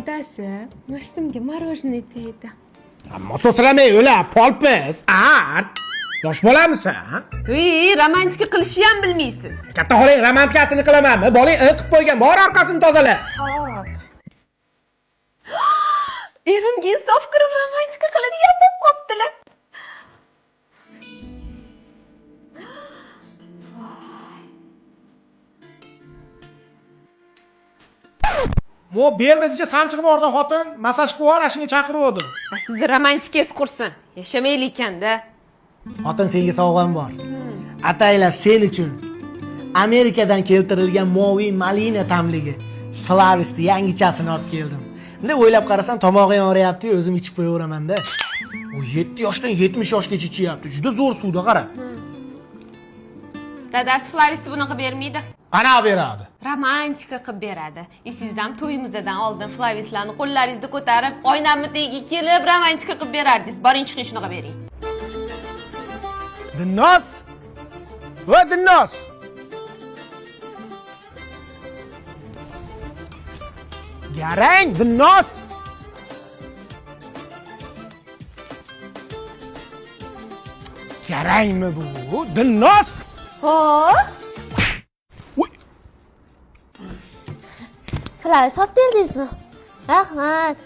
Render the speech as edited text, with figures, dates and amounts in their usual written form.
Dadasi, mashtumga мороженое tegdi. Ammo so'siramay o'la, polpiz. Art. Yosh bolamisan? Ey, romantika qilishni ham bilmaysiz. Katta xolang romantikasini qilamanmi? Bolang in qilib qo'ygan, bor orqasini tozala. Erimga insof kirib romantika qiladigan bo'lib qoptilar. Mo belda sanchiq bordi xotin, massaj qilib yubor, shunga chaqiruvdim. Sizni romantikangiz qursin. Yashamaylik ekanda. Xotin, senga sovg'am bor. Ataylab sen uchun Amerikadan keltirilgan moviy malina tamligi Flavisni yangichasini olib keldim. Bunday o'ylab qarasam tomog'im og'riyapti, o'zim ichib qo'yaveraman-da. U 7 yoshdan 70 yoshgacha ichyapti. Juda zo'r suvda qara. Dadasi Flavisni bunaqa bermaydi. Qanaqa beradi? Romantika qilib beradi. Esingizdan to'yimizdan oldin Flavislarni qo'llaringizda ko'tarib, oynamni tagiga kelib romantika qilib berardingiz. Boring chiqing shunaqa bering. Dinnoz! Va Dinnoz! Garang Dinnoz! Garangmi bu? Dinnoz! Xo'p. Uy, Flavis olib keldingizmi? Rahmat.